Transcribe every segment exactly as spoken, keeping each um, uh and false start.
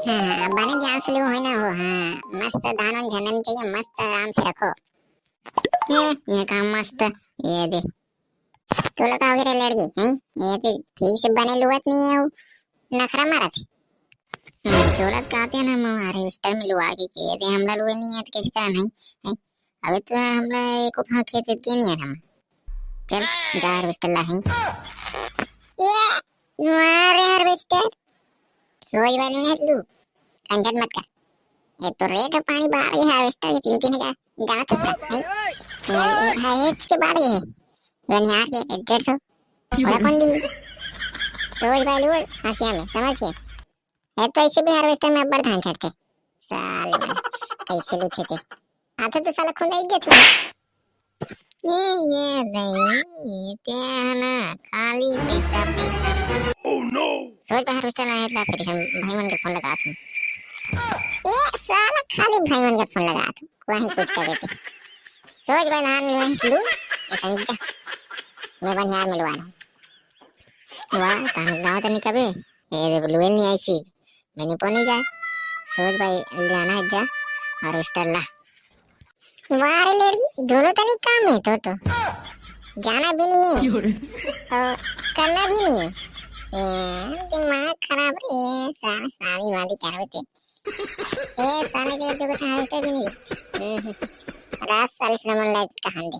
हाँ, बने ध्यान से लुए होई ना हो। हाँ, मस्त धान वान झंडा नहीं चाहिए, मस्त आराम से रखो। ये, ये काम मस्त, ये दे। तोला का हो गे रे लड़की, हैं? ये दे, ठीक से बने लुवत नहीं है वो, नखरा मारत है। हाँ, तोला तो कहते हैं ना, मैं harvester में लुआ के, के दे, हमला लुए नहीं है तो कैसे करना है, हैं? अबे तो हमला एको भाव खेत वेत के नहीं है हम। चल, जा harvester ला, हैं? ये, मारे harvester, सोच वाली नहीं है तू, झंझट मत कर। ये तो rate है, पानी बाढ़ गया harvester के तीन तीन हजार, जानत हस का, हैं? ये, ये, हाँ, एच के बाढ़ गए हैं, रनिहार के डेढ़ सौ, ओला कौन दी? सोच भाई, वो हंसिया में, समझ के? ये तो ऐसे भी harvester में अब्बड़ धान छटके, साले मन, कैसे लूथे थे? आथे तो साला खुंदा इज्जत में। ये, ये नहीं, ये ते है ना, खाली पैसा, पैसा। Oh no! सोच बाहर उठा ना, इतना फिर हम भाई मन के फोन लगा थी। ये साला खाली भाई मन के फोन लगा थी, वही कुछ कर देते। सोच भाई, धान लुए लू, ये समझा, मैं बनिहार मिलवा लूँ। वाह, तान गाँव तनी कबे, ये लुएल नहीं आई सी, मैंने पोनी जाए। सोच भाई, जाना है जा, harvester ला। वाह रे लेडी, दोनों तनी काम है तो, तो। जाना भी नहीं है। और करना भी नहीं है। ए, दिमाग खराब रे, साला शादी वादी करवे ते। ए, साले के दो बेटा harvester भी नहीं। हम्म, हम्म। रात साले सुना मन लाइट कहान दे।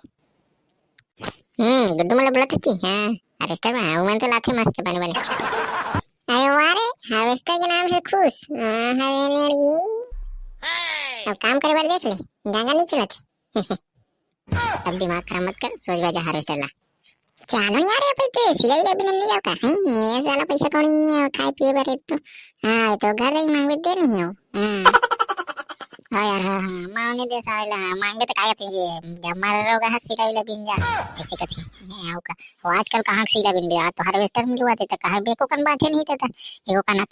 हम्म, गुड्डू मला बोलत हती, हाँ, harvester में, हाँ, मन तो लाथे मस्त बने बने। अरे वाह रे, harvester के नाम से खुश। हाँ, हवे नेड़गी। अब काम करे बर देख ले, जांगा नहीं चलत। अब दिमाग खराब मत कर, सोच बजा harvester ला। चालो यार, ये पे तो सिला विला भी नहीं जाओ का? हैं, ये साला पैसा कौड़ी नहीं है, खाए पिए बर एक तो। हाँ, ये तो घर रही मांगवे दे नहीं हो। हाँ। हाँ यार, हाँ, हाँ, मांगे दे साला, हाँ, मांगे तो काय करेंगे? जब मार रहोगा, हाँ, सिला विला बिन जा, ऐसे कथे। हैं, आओ का? वो आजकल कहाँ सिला बिन दे? आज तो harvester मिलवा देता, कहाँ बेको कन बात है नहीं देता, एको कनक।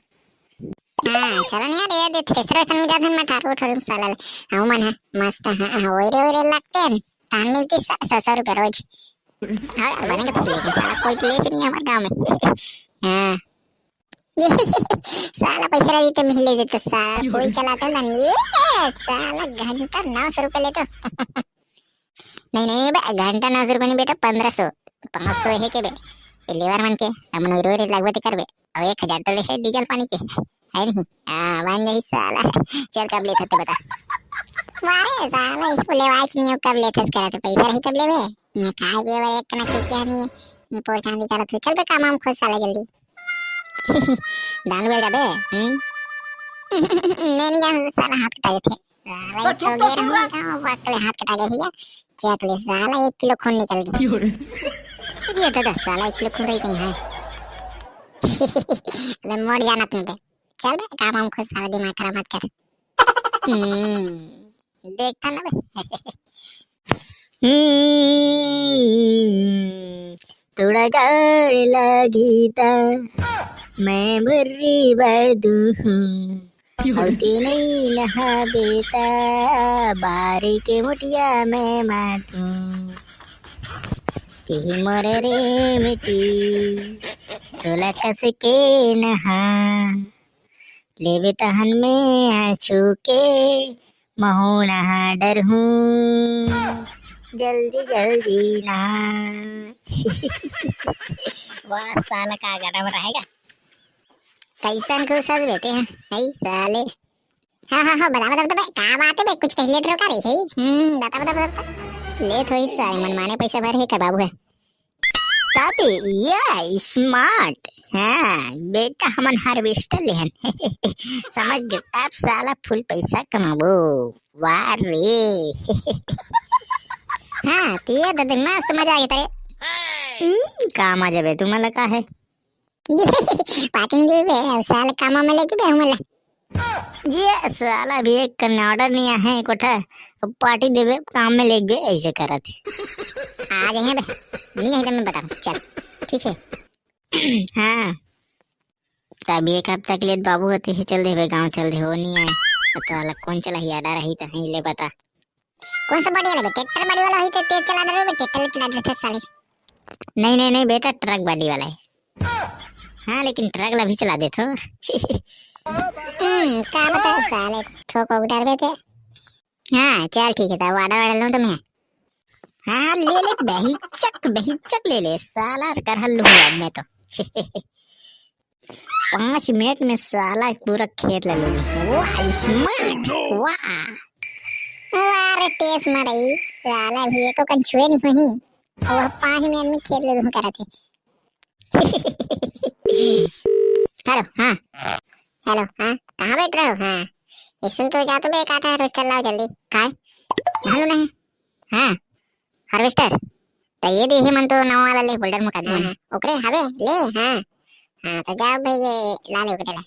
हाँ, चलो नहीं यार, ये दे thresher वैसन में जाते हैं, मैं ठाकुर ठोर साला ले। हाँ, मन है, मस्त है, हाँ, ओरे ओरे लगते हैं, तान मिलती स-, सौ सौ रुपया रोज। हाँ यार, बनेगा तो, लेकिन साला कोई तो ले नहीं है हमारे गाँव में। हाँ। ये साला पैसा रही तो मिल लेते तो साला कोई चलाता ना। ये साला घंटा नौ सौ रुपया लेते। नहीं, नहीं बे, घंटा नौ सौ रुपया नहीं बेटा, पन्द्रह सौ। पाँच सौ है के बे? ये लेबर मन के, हमन ओरे ओरे लगबे ते करबे। और एक हजार तो ले है डीजल पानी के, है नहीं? हाँ, मान जाही साला। चल, कब लेत हते बता। मारे साला, इसको लेवाच नहीं हो, कब लेत हस करत, पैसा रही तब लेबे। ये खाए पिए बर एक कनक रुपया नहीं है, ये पोर चांदी करत हो। चल बे, काम वाम खोज साला जल्दी। दाल उबल जाबे, हम्म? नहीं, नहीं जान साला, हाथ कटा जाते। साला, ये तो गे रहूं का, बकले हाथ कटा गया भैया। चेक ले साला, एक किलो खून निकल गया। ये दादा, साला एक किलो खून रही कहीं है। अबे मोड़ जाना तुम पे। चल बे, काम वाम खोज साला, दिमाग खराब मत कर। हम्म, देखता ना बे। हम्म, थोड़ा जाड़ लागी ता मैं मुर्री बर दूहूँ। अउ ते नई नहाबे ता बारी के मुटिया में मातूँ। तेही मोर रे मिटी, तोला कस के नहा। लेबे तहन में छू के महू नहा डरहूँ। जल्दी जल्दी नहा। वाह साला, का गाना बनाएगा? कैसन खुश हस बेटे, हैं? है साले। हाँ, हाँ, हाँ, बता, बता, बता, बता, का बात है बे? कुछ कह लेत रहो का रे, है? हम्म, बता, बता, बता, बता। लेत होई साले, मनमाने पैसा भर हे का बाबू है? चापी, या smart। हाँ, बेटा, हमन harvester लेहन। समझ गए, अब साला full पैसा कमाबो। वाह रे। हाँ, पिए दे, मस्त मजा आ गया तेरे। हम्म, का मजा बे, तुम्हारा का है? पार्टी में देबे, अब साला कामा में लेके बे हमला। ये साला अभी एक कन्या order नहीं आया है, कोठा अब पार्टी देबे, काम में लेके बे, ऐसे करत है। आ जाए ना बे, नहीं है तो मैं बता दूँ, चल, ठीक है। हाँ, तब एक हफ्ता के लिए बाबू होते ही चल देबे, गाँव चल दे, हो नहीं आए, तो अलग कौन चला ही order ही तो नहीं ले बता। कौन सा body वाला बे? Tractor body वाला होई तो तेज चला दे बे, tractor ले चला देते साले। नहीं, नहीं, नहीं बेटा, truck body वाला है। हाँ, लेकिन truck ला भी चला देथो। हम्म, का बताओ साले, ठोक ओक डरबे ते। हाँ, चल ठीक है, तब order order लूँ तो मैं। हाँ, हाँ, ले ले, बेहिचक, बेहिचक ले ले, साला करहल लूँ अब मैं तो। पाँच मिनट में साला पूरा खेत ले लूँ। वाह, smart, वाह। वाह रे, टेस मरई, साला भी एको कन छुए नहीं होही। वो पाँच मिनट में खेत ले लूँ करत हे। हेलो, हाँ। हेलो, हाँ, कहाँ बैठ रहे हो? हाँ, ये सुन तो जा तो बे, काटा harvester लाओ जल्दी। काय? धान लूना है? हाँ, harvester। तो ये दे हे मन तो नवा वाला ले, folder में कर हाँ, दूँ। हाँ, ओकरे हवे, ले, हाँ। हाँ, तो जाओ भाई, ये ला ले ओकरे ला।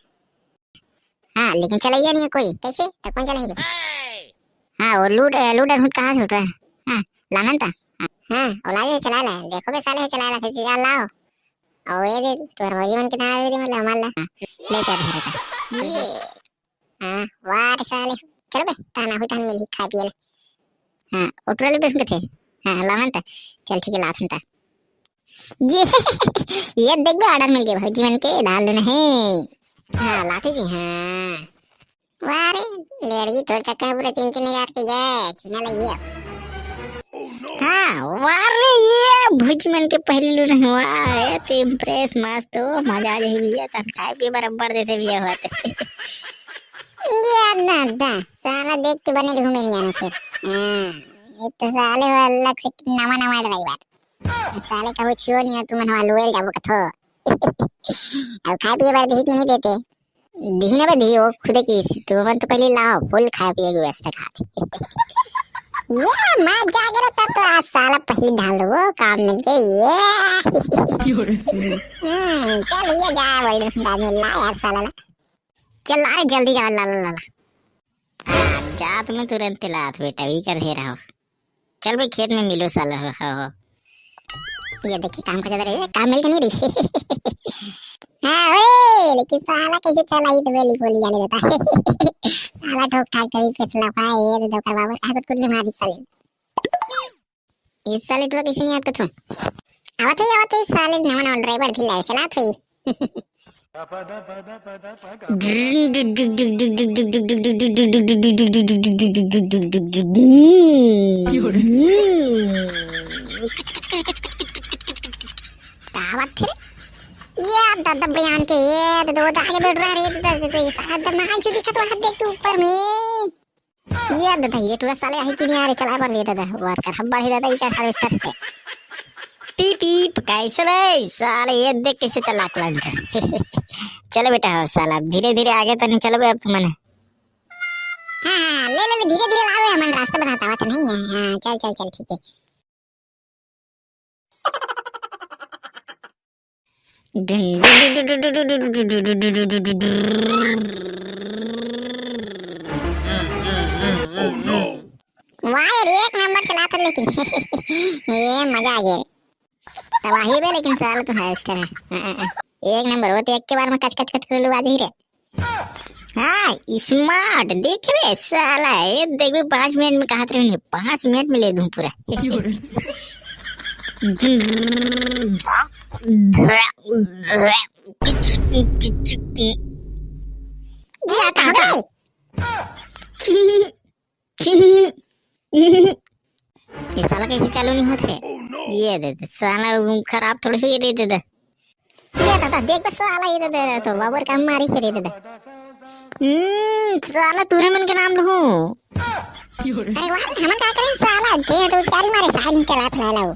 हाँ, लेकिन चलइया नहीं है कोई। कैसे? तो कौन चलाही बे? हाँ, वो load, ए, loader हूँ, कहाँ से उठ रहा है? हाँ, लाना था। हाँ, वो ला ले, चला ला। देखो बे साले, चला ला, फिर जा लाओ। और ये दे, तोर भौजी मन के दाना दे दे, मतलब, हमार ला। हाँ, ले जा, धरे था। ये, हाँ, वाह रे साले। चलो बे, ताना हुई, तान मिली, खा पिए ले। हाँ, उठ रहे बे, उनके थे। हाँ, लावन था। चल, ठीक है, लाथन था। ये, ये देख बे, order मिल गया भौजी मन के, धान लूना है। हाँ, लाते जी, हाँ। वाह रे, लेड़गी तोर चक्कर में पूरे तीन तीन हजार के गए, चूना लगी अब। हाँ, वाह रे, ये भौजी मन के पहली लूना हुआ है, तो impress मस्त हो, मजा आ जाए भैया, तन खाए पिए बराबर देते भैया होते। ये ना दा, साला देख के बने घूमे नहीं आना फिर। हाँ, ये तो साले वो अलग से नवा नवा driver। साले का वो छियो नहीं है, तुम हमारे लोयल जाबो कथो। अब खाए पिए बार देही कि नहीं देते? दिही ना बे, दिही, वो खुदे की, तुमन तो पहले लाओ, full खाए पिए की व्यवस्था खात। ये मत जागे रे, तब तो आज साला पहली धान लो, वो काम मिल गए, ये। हम्म, चल भैया, जा, बोल रहे, आदमी ला यार, साला ला। चल, ला रे, जल्दी जा, ला, ला, ला, ला। आ, जा, तुम्हें तुरंत लात, बेटा, भी कर दे रहा हो। चल भाई, खेत में मिलो साला, हो, हो, हो। ये देखिए, काम का ज्यादा रही, काम मिल के नहीं रही। हाँ, ओए, लेकिन साला कैसे चला, ये तो बेली गोली जाने देता। साला ठोक ठाक करी, फिसला पाए, ये तो दो करवा, वो कुछ कुछ मारी साले। ये साले टुरा कैसे नहीं आता तू? आवत है, आवत है, साले नवा नवा driver ढीला है, चला थोई। का बात थे? ये दादा बयान के, ये दादा, वो तो आगे बैठ रहा रे, दादा, दादा, ये साला दादा, नाक से दिखा तो हाथ देख तू ऊपर में। ये दादा, ये टुरा साले आहे कि नहीं आ रहे, चला बर ले दादा, worker, हम बढ़े दादा, ये क्या harvester है? पीप, पीप, कैसे बे? साले ये देख कैसे चला clunker। चलो बेटा, हो साला, धीरे धीरे आगे तो नहीं चलो बे अब तुमने। हाँ, हाँ, ले, ले, ले, धीरे धीरे लाओ, हमन रास्ता बताता हुआ तो नहीं है। हाँ, चल, चल, चल, ठीक है। वाह यार, एक नंबर चला था लेकिन। ये मजा आ गया। तबाही बे, लेकिन साला तो harvester है। हाँ, हाँ, हाँ। एक नंबर, वो तो एक के बार में कच कच कच कच लुआ दी रे। हाँ, smart, देख बे साला, ये देख बे, पाँच मिनट में कहा थे, पाँच मिनट में ले दूं पूरा। ये कहाँ गए? ये साला कैसे चालू नहीं होते? ये दे, दे, साला वो खराब थोड़ी हुई रे, दे, दे। ये दादा, देख बे साला, ये दे, दे, तोर बाबर का मारी फिर, ये दे, दे। हम्म, साला तूने मन के नाम लूं। अरे वाह, हमन का करें साला, दे तो उसकारी मारे साहब नहीं चला फैला वो।